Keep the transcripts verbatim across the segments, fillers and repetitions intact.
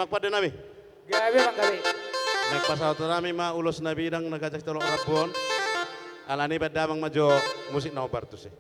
Pande nami. Gabe, Bang, gabe. Naeng pasahaton nami ma ulos na bidang na ganjang di Dolok Rambu on. Alani i baen damang ma jo musik na hombar tusi.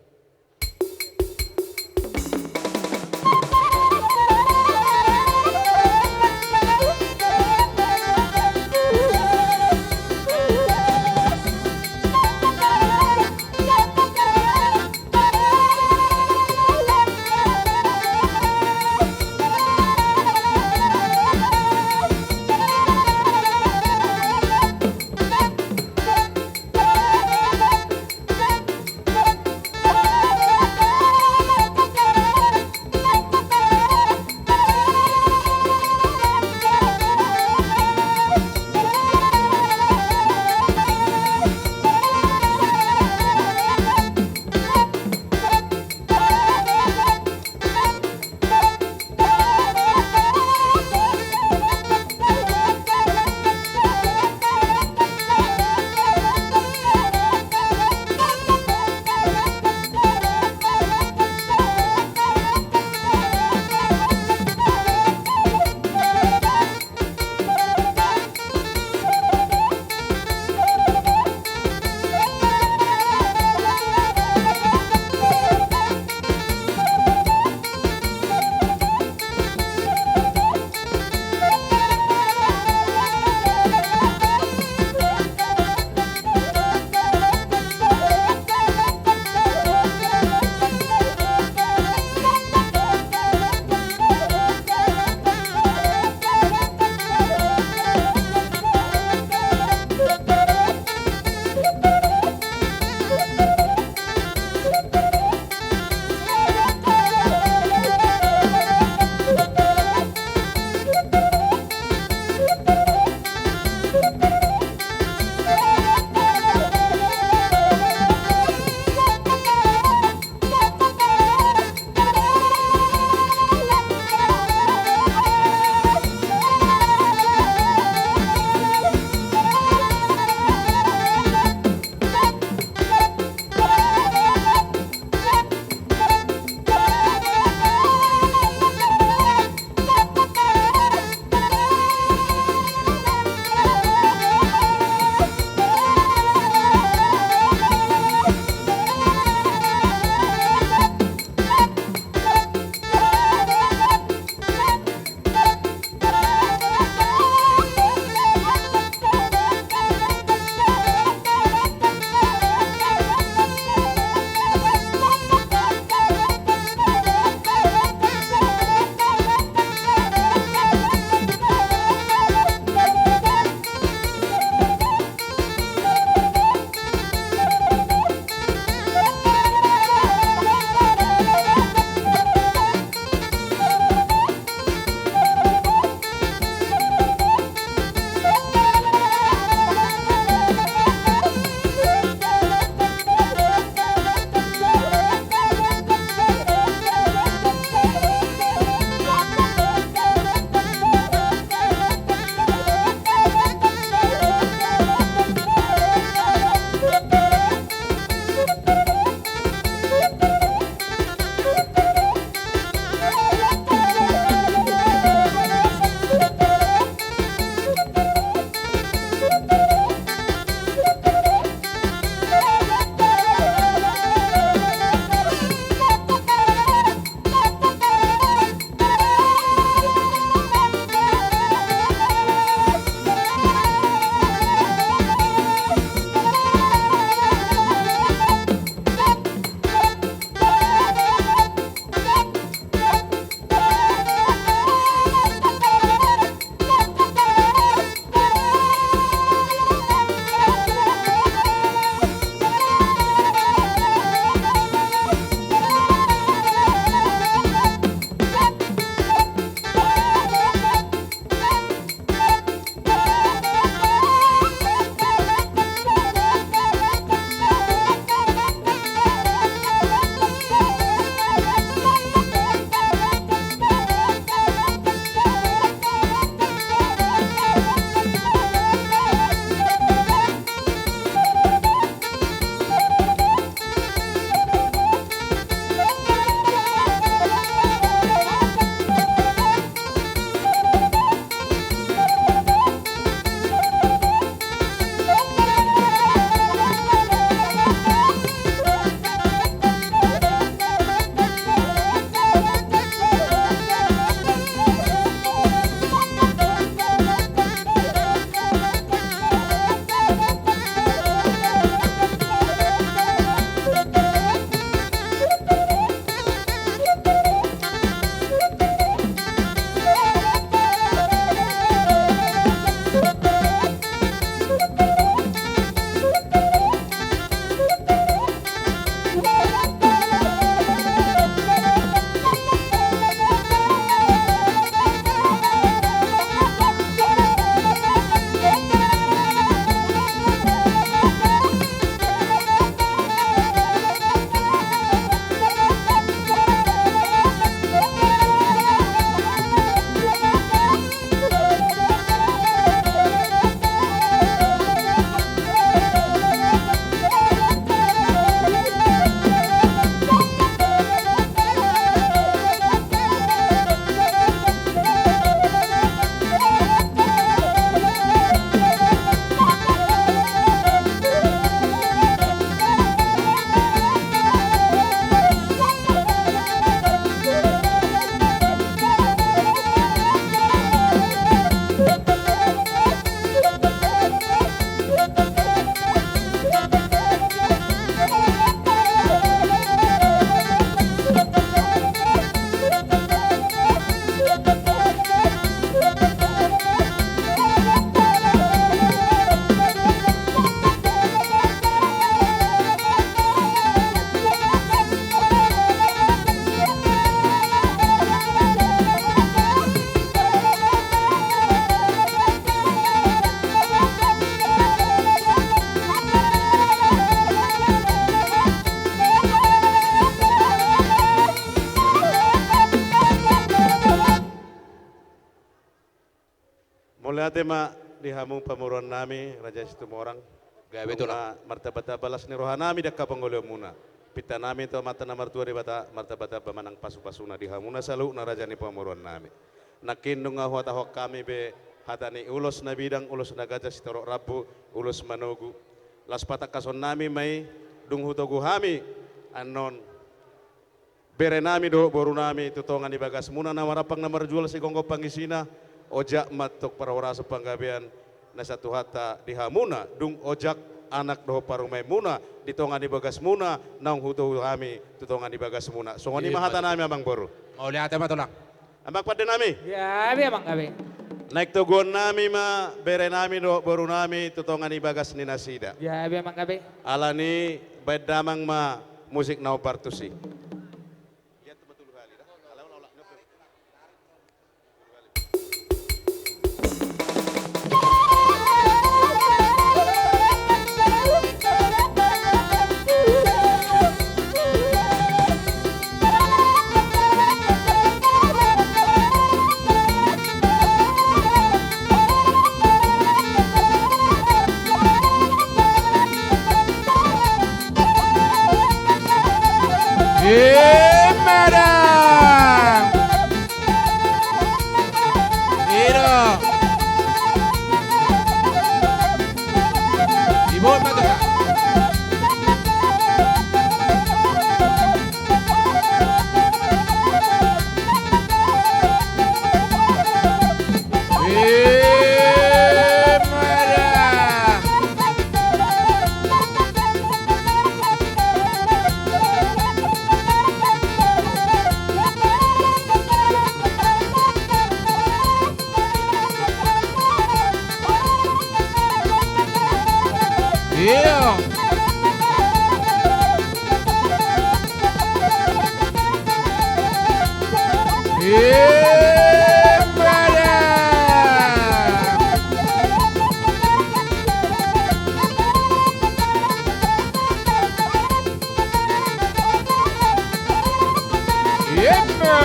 Mauliate ma di hamu pamoruon nami, Raja Situmorang. Gabe, Tulang. Martamba-tamba las ni roha nami di angka pangoluan muna. Pinta nami tu Amanta na martua Debata, martamba-tamba ma nang pasu-pasuna di hamuna saluhutna raja ni pamoruon nami. Nangkin nunga huhatahon hami be hata ni ulos na bidang, ulos na ganjang, sitorop rambu, ulos manogu. Laos patangkason nami ma i, dung hutogu hami annon bere nami dohot boru nami tu tonga ni bagas muna na marampang na marjual sigomgom pangisina, ojak ma antong parhorasan panggabean na sian Tuhanta di hamuna, dung ojak anak dohot parumaen muna di tonga ni bagas muna, naung hutogu hami tu tonga ni bagas muna. Songon i ma hata nami, Amangboru. Mauliate ma, Tulang. Amang pande nami. Gabe, Amang, gabe. Naeng toguon nami ma bere nami dohot boru nami tu tonga ni bagas ni nasida. Gabe, Amang, gabe. Alani baen damang ma musik na hombar tusi. Emma da. Ira. Dibaen ma, Tulang. Emma da. Io. Emma da. Emma.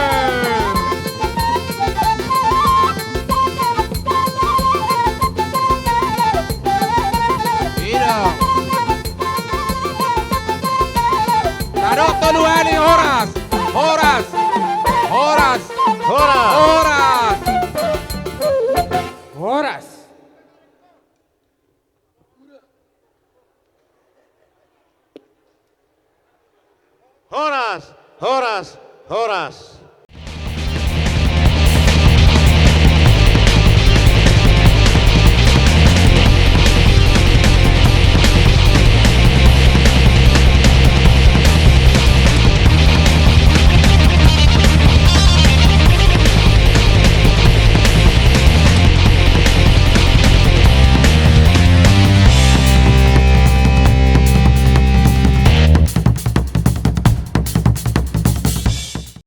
Ida. Tadok tolu hali, horas, horas, horas, horas, horas. Horas. Horas, horas, horas.